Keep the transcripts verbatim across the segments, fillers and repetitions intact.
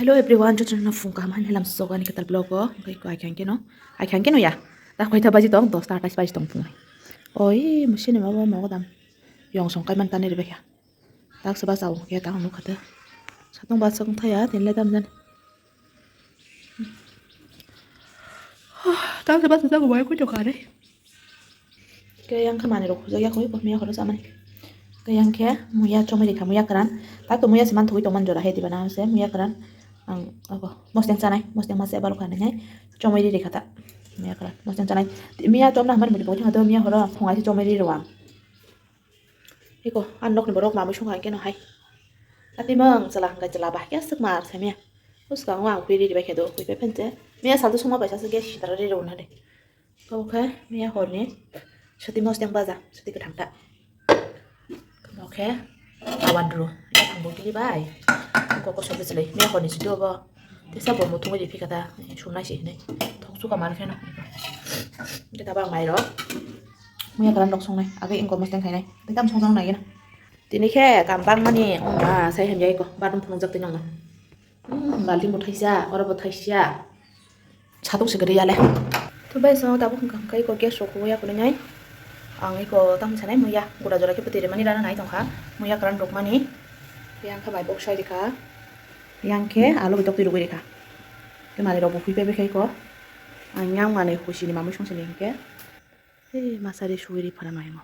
Hello everyone, jotono phung kaham han helam sok ani kwtal vlog o. Oke, ko akhang keno, akhang keno ya. Ta koita baji tong, dos ta atais baji tong phung. Oi, musini mabo mogo dam. Yong song kai man tani ribekha. Tak seba sao ke tang nuk khate. Satong ba song thaya, tin le dam jan. Tak seba sa ko bai ko to kare. Ke yang khe manwi rok hujak ya koi, miya horo chamani. Ke yang khe muya chomwi rikha, muya kwran. Tak to muya se man thugui tongmani jora hai diba na se muya kwran. Ang abo mosteng chanai, mosteng mase balo kha nai. Chomwi ri rikha ta. Muya kwran, mosteng chanai. Miya chomna hamani muti pokti hado miya horo phungai se chomwi ri rwang. Iko, an nokni borok mamui songkha keno hai. Ati mang chwla hwnkha chwla bahai khe swk mar sai miya. Bwskango ang khui ri bai khe do, khui pai phan che. Miya salto songma bai sa se gas sitara ri rwna de. Kabo khe miya horni suti mosteng baja, suti kwthang ta. Kabo khe awan ru, ya thang bo kili bai. Ko ko sobe chwlai, miya horni suti obo. Tesa bo muthungwi ri phika ta, sunai se hinai. Thok chuka mar kheno. Khe ta bang mai ro. Muya kwran rok songnai, age engko mosteng khainai. Tei tam songjak nai gana. Tini khe kam bang mani, wngma sai hamya iko, bathroom phunukjak tei nokno. Hmm, balti bo thaisa, oro bo thaisa. Satung se kwrwi ya le. To bai, so tabuk hwnkha hwnkha iko gas rok huya kwrwi nai. Ang iko tamo sanai muya, gura jora khe bwtwi rwmani rana nai tongkha. Muya kwran rwkmani. Yang khe mai bok sai rikha. Yang khe alu bai tok twi rwgwi rikha. Khe manwi rok bo hui pai bai kha iko. Ang yang manwi huisini mamwi song sini hinkhe. Hei, masa ri sugwi ri phana nai mo.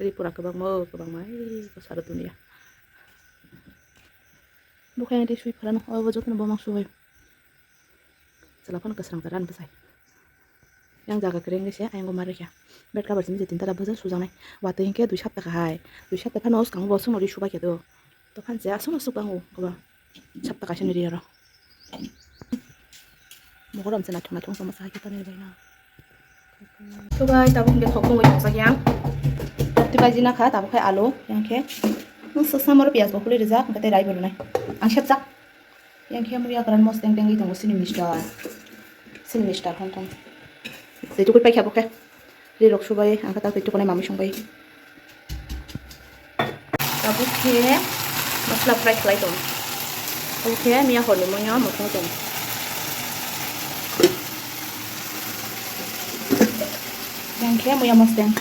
Ri pura kwbangma, kwbangma, ei, ko sara dunia. Bukhai ri sui phana no, o bo jotono bomang sugwi. Chwla phano kwsrang kwran bwsai. Yang jaga kwrwi wngwi se ayang bo ma rwkha. Bed cover simi je tinta da bwsa sujaknai. Watwi hinkhe dui sapta kahai. Dui sapta phano swkango bo swngno ri subaikhe do. To phan se aswk aswk bango koba. Sapta kaisa ni ri aro. Mogorom se naithok naithok sama sa khe tanir bai na. To guys, tabuk hinkhe thok thongwi thokjak yang. Tei bai jina kha tabuk khai alu yang khe. Nung swksa moro piyaj bo khulwi rijak, hinkhe tei rai bo rwnai. Ang sepjak. Yang khe muya kwran mosteng tengwi tongo sini mister. Sini mister hong tong. Tei tukui paikha bo khe. Ri rok subai, ang khe tak tei tukunai mamui songbai. Tabuk khe masla fry khlai tong. Tabuk khe miya horni muya muthung tong. Yang khe muya mosteng.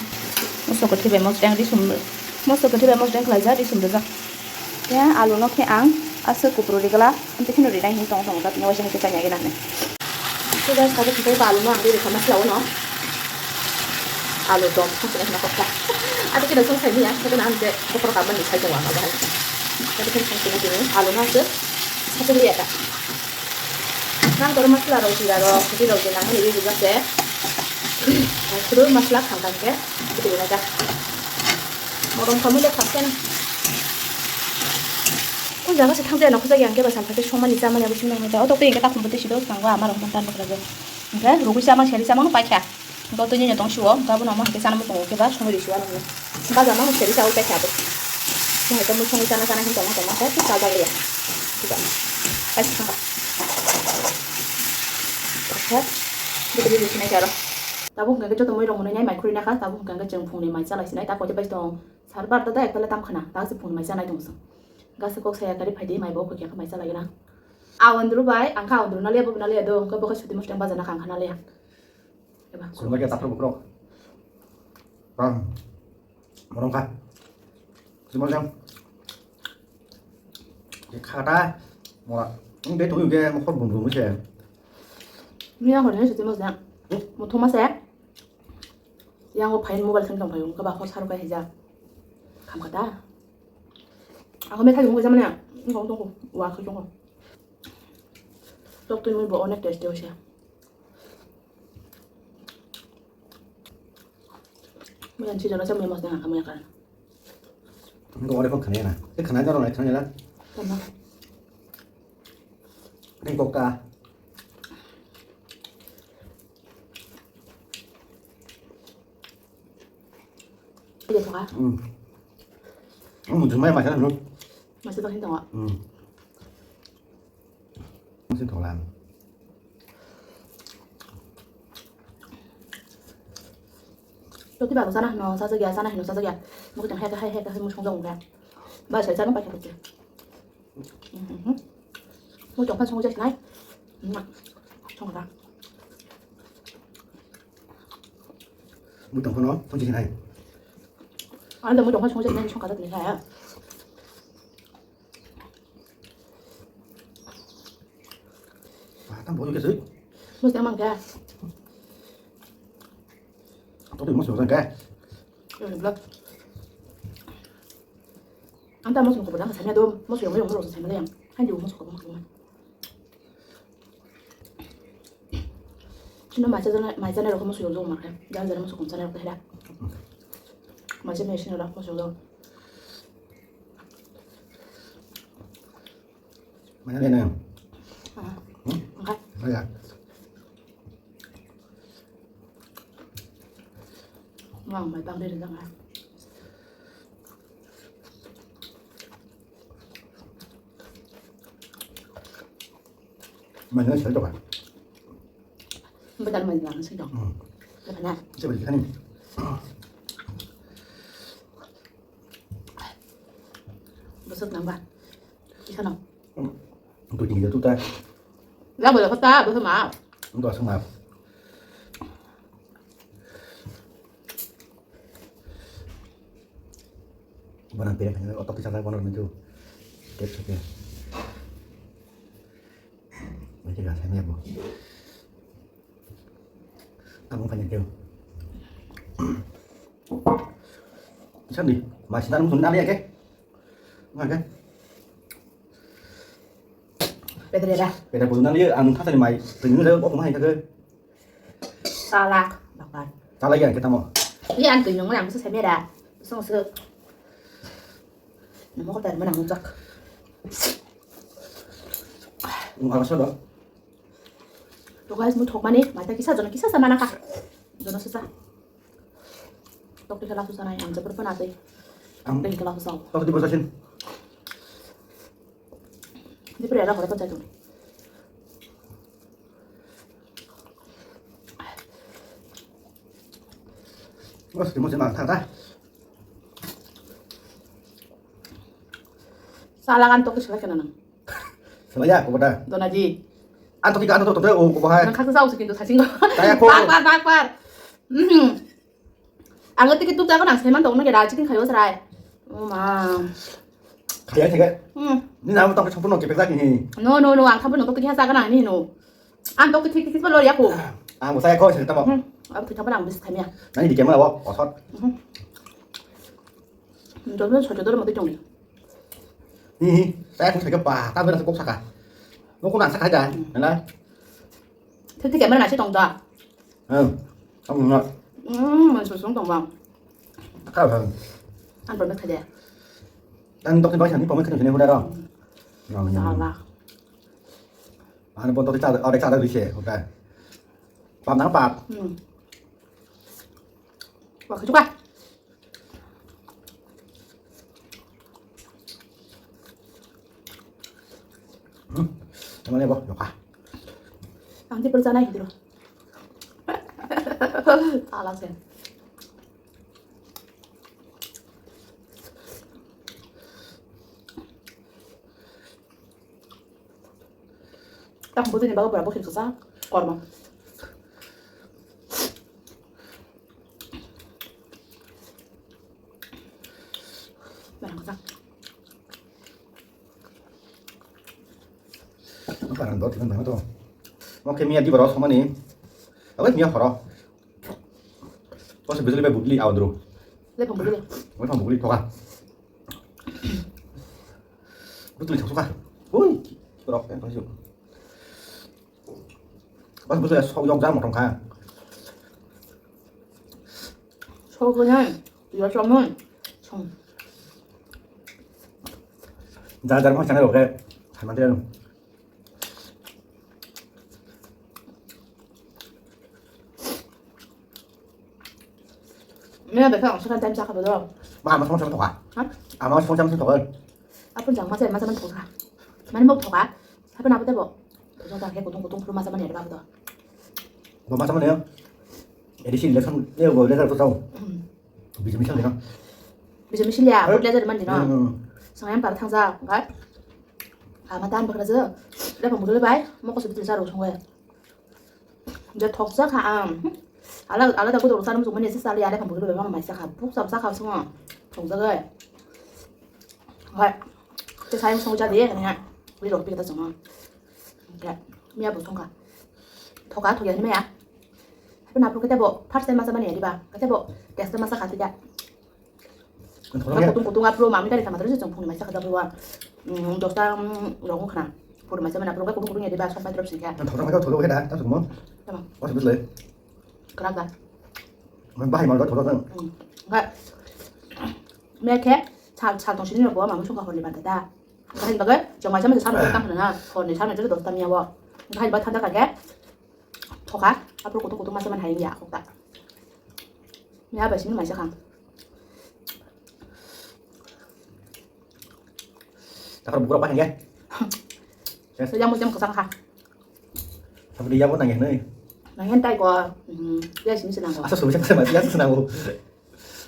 Moso kwthwi bai mosteng risum. Moso kwthwi bai mosteng khlaijak risum rijak. Ya, alu no khe ang aswk kupru rigla, amtwi kheno rinai hinwi tong tong, tini waisa hai khe chaya gina hinwi. So guys, tabuk khe alu no ang ri rikha masla o no. Alu dom, khum sini khna kokha. Ati khe song sai niya, khe na ang je bokor ka ban sai tong ang bahai. Tabuk khe song sini sini alu no aswk satung liya ta. Nang tor masla rok, jira rok, khudi rok je nang hinwi ri rijak se. Khudui masla kham kham khe, khudi ri rijak. Morom khamwi le kham khe na. O jaga se thang jaya nokho jagya hwnkhe ba sampha khe songmani chamani abo simi nangmani ta. O tokto hwnkhe takhum bo tei sido swnango ama rok tang tang nokho jagwi. Hwnkhe rugui sama seri sama no paikha. Hwnkhe o twi nini tong sio, hwnkhe abono omo hwnkhe chana muchungo hwnkhe ba songwi rw sio ano hwnkhe. Bajar no seri chaui paikha abo. Mo hai tongmui songwi chana chana hwn tongma tongma khe chajak liya. Paikha thangkha. Paikha. Bwtwi bwtwi sinai khe aro. Tabuk hwnkhe joto moi rok mwnwi nai mai khurui nakha. Tabuk hwnkhe chwng phungni mai chalai sinai. Ta koite bai tong. Sar barta da ekta le tam khana. Ta se phungni mai chanai tong chwng. Gasa kok saya kari phaidi mai bo khokya khe mai chalai gana. Awandru bai, ang kha awandru na liya, bo na liya do, khe bo khe suti mustang bajar na kang khana liya. Eba. Kurma khe takhro bukrok. Bang. Morong kha. Suti mustang. Ye khata. Mora. Ang de tu ke mo khor bum bum se. Miya hor ne suti mustang. Mo thoma se. Yang o phain mobile thang tong phaio, kaba hor sar kai hija. Kham kata. Ako me thai mo jamanya. Ngong tong ko. Wa ko tong ko. Tok tui mo bo onek test de osia. Mo yan chi jana sa mo mas na ka mo ya kan. Nung ko ore phone khana na. Te khana jaro na khana jara. Tama. Nung ko ka. Iya, Kak. Hmm. Ang muncul mai macam anu. Masih tak hintang, Kak. Hmm. Masih tong lang. Toti ba chana hino chajak ya, chana hino chajak ya. Mukti hai hai hai hai musung jong ya. Ba sai chana paikha toti. Mhm. Mukti tongkha sungo jai sinai. Songkha. Mukti tongkha no sungo jai sinai. Anda mukti tongkha sungo jai sinai songkha toti hai. Ah, tam boyo kesoi. Mukti mang ka. Toti musung ka. Ang ta mosok ko bana sanya do, mosok yong yong mosok sanya yang. Kan di mosok ko mosok. Chino mai chajana, mai chana rok mosok yong yong marka. Jar jar mosok ko chana rok hera. Mai chana sina rok mosok yong. Mana dia nang? Ah. Hmm? Angkat. Mana? Wah, mai bang dia datang ah. Mana saya tu kan? Betul mai bang sih dong. Hmm. Mana? Saya beli kan ini. Besok nambah. Di sana. Untuk tinggal tu tak. Lah boleh kota, boleh mah. Untuk asal mah. Bana pera kanya otak kisah tak kono itu. Tep saja. Ini kan saya bu. Tabung panjang kau. Sandi, masih tanam sunda ya ke? Nggak kan? Peter ya dah. Peter pun nang dia anu kata ni mai, tengah dia kok mai kagak. Salak, bakar. Salak ya kita mau. Iya antu nyong yang bisa saya dah. Song se. Namo kata mana ngujak. Nggak ada sodo. To guys, mui thokmani, maita kisa jono kisa sa manakha. Jono sisa. Tok tikhe lasu sanai, ang jabor phana tei. Ang tok tikhe lasu sao. Tok di bosasin. Di pre ala hore panchai tuni. Bos, di musim ang thang ta. Salakan tok tikhe lakena nang. Salaya, ko bata. Donaji. Anto tika anto to to o ko bahai. Nang khaksa sao sikin to sasingo. Kaya ko. Par par par par. Mhm. Ang tiki tu ta ko nang seman to nang da chicken khayo sarai. Oh ma. Kaya thega. Hmm. Ni na to ko chapno ke pekla ni. No no no, ang khapno to tiki hasa ka nang ni no. Ang to tiki tiki lo ya ko. Ang bo saya ko se ta mo. Hmm. Ang tiki pa nang bis khamya. Nani di kemala wo, osot. Mhm. Dol dol sojo dol mati jong ni. Hi hi, saya kung saya pa, tapi rasa kok saka. Mau kok nasa kaja, nana. Tete kamera nasi tong da. Hmm, kamu nggak. Hmm, man susung tong bang. Kau kan. An pernah kaja. Dan untuk tiba sini pamit kan sini udah dong. Salah. Mana pun tadi cara, ada cara bisa, udah. Pam nang pap. Hmm. Wah, kecuka. Hmm. Yang mana, Bo? Yoka. Ang di percaya itu. Salah sih. Tang buti ni bago pura bukin kasa kormo. Barang kasa. Barang dot ikan banget tuh. Oke, Mia di baros sama nih. Oke, Mia horo. Kau sebetulnya budli awal dulu. Lepang budli. Lepang budli, toka. Budli, toka. Hui, rok yang kasih. Pas budli sok yok jam orang kah. Sok punya, ya sama. Song. Jaga rumah sana oke. Sama dia. Mera bekha ang saka time saka bodo. Ma, ama song song toka. Ha? Ama song song toka. Apun jang masa masa man toka. Mani mok toka. Apun apa tebo? Toka ta he kutung kutung pulu masa man ya ba bodo. Bo masa man ya. A D C election, eh, bo letter ko tau. Hmm. B J P sal dino. B J P sal ya, eh? Vote letter man dino. Hmm. Sangayam par thangja, ga. Ama tan bakra je. Lephang bugule bai, moko se bitil saro songwe. Je thoksa kha ang. Ala, ala da kudo saro songwe ne se sali ya lephang bugule bai, bang mai sa kha. Buk sa sa kha songo. Thoksa gai. Hai. Te sayang songja de, ne. Wi rong pi ta songo. Ke, miya bo songkha. Thoka, thokya ni maya. Hape napro kete bo, first time masa mani ya diba. Kete bo, test masa kha tida. Kutung kutung apro mami kari sama terus jong phung mai sa kha da bo. Hmm, dosta, hmm, rong khna. Phung mai sa mani apro kutung kutung ya diba, sok pai drop singkha. Thoka mai thoka khe da, ta sukmo. Tama. What's this like? Krak da. Bahai mal thoka tang. Hmm. Ga. Me khe, sal, sal tong sini bo, mami songkha holi banta da. Bahai bagai, jong mai sa mani sa mani tang khna. Holi sa mani terus dosta miya bo. Bahai ba thanda kha khe. Thoka, apro kutung kutung masa man hai ya khokta. Ya ba sini mai sa khang. Takar bukra pa hangya. So yang mo jam kesang kha. Tapi dia pun nangya noi. Nangya tai ko, hmm, ya sini senang ko. Asa suruh siapa sama dia senang ko.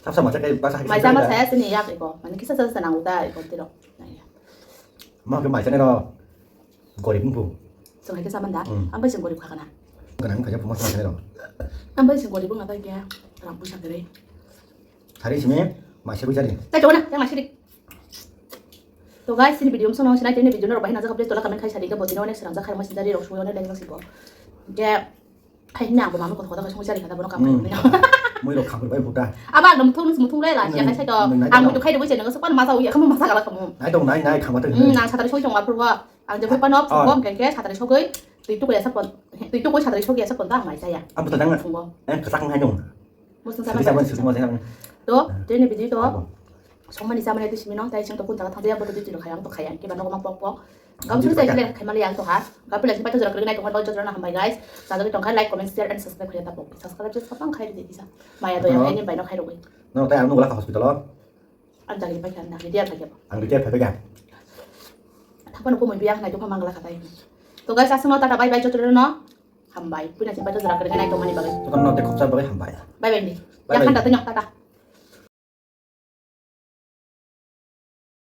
Sab sama cakap bahasa Mai sama saya sini ya ko. Mana kisah saya senang udah ko tiro. Nangya. Ma ke mai sana ro. Gorib wngphu. Chwng hai khe chamanda. Hmm. Ang bai chwng gorib kha kana. Gwnang khaja phuma thang thang rw. Ang bai chwng gorib wngna bai khe rang puisa kwrwi. Thari simi maisa bai jari. Tai tongna yang masiri. To guys, sini video msong nang sinai tini video no rok bahina jaga please tola comment khai sadi ke botino onek serang jakha rok masin jari rok sumui onek leng jasibo. Ke Hai hwnwi ang bo mama kothok kothok khe songwi chari kha da bono kam khai Hmm. hwnwi no. Mui rok khamphor bai buta. Abo ang no muthung muthung lai la siya khai sai to. Nung nai Ang tong. Muitu khai rwgwi se nang sok masa uya khamu masa gala khamu. Nai tong nai nai khama tong. Hmm, ang satari soi tong aphuru bo. Ang je bai pano Oh. phungo hwnkhe satari sogwi twi tukui asa pon. Twi tukui satari sogwi asa pon ta ang mai chaya. Ang buta dang. Phungo. Eh, kwchak ngai dong. Musung Sini sama sama sini mau saya. To, tini video to. Abo. Songmani chamani twi simi no, tai chwng to kun jaga thang jaya, boto twi twi rok khai, ang to khai, ang kiba nogo ma pok pok. Ang Ang twi twi khai khai. Khai mali ang to ha. Gapila sini paito jora kri nai tong, paito jora na hambai guys. Sajagwi tong khai, like, comment, share and subscribe khai ta pok. Subscribe just kapang khai di disa. Maya do ya Ano. Khai ni bai no khai rogwi. No, tai ang nugula ka hospital o. Ang jagi pai khai na, dia khai ba. Ang dia khai ba. Thapa no komoi biya khai to mangla khatai. To guys, asma tata bye bye joto no. Hambai. Puina sini paito jora kri nai tong mani bagai. Tukang no te khopsa bagai hambai. Bye bye ni. Bye Ya bye. Khanda tanya tata.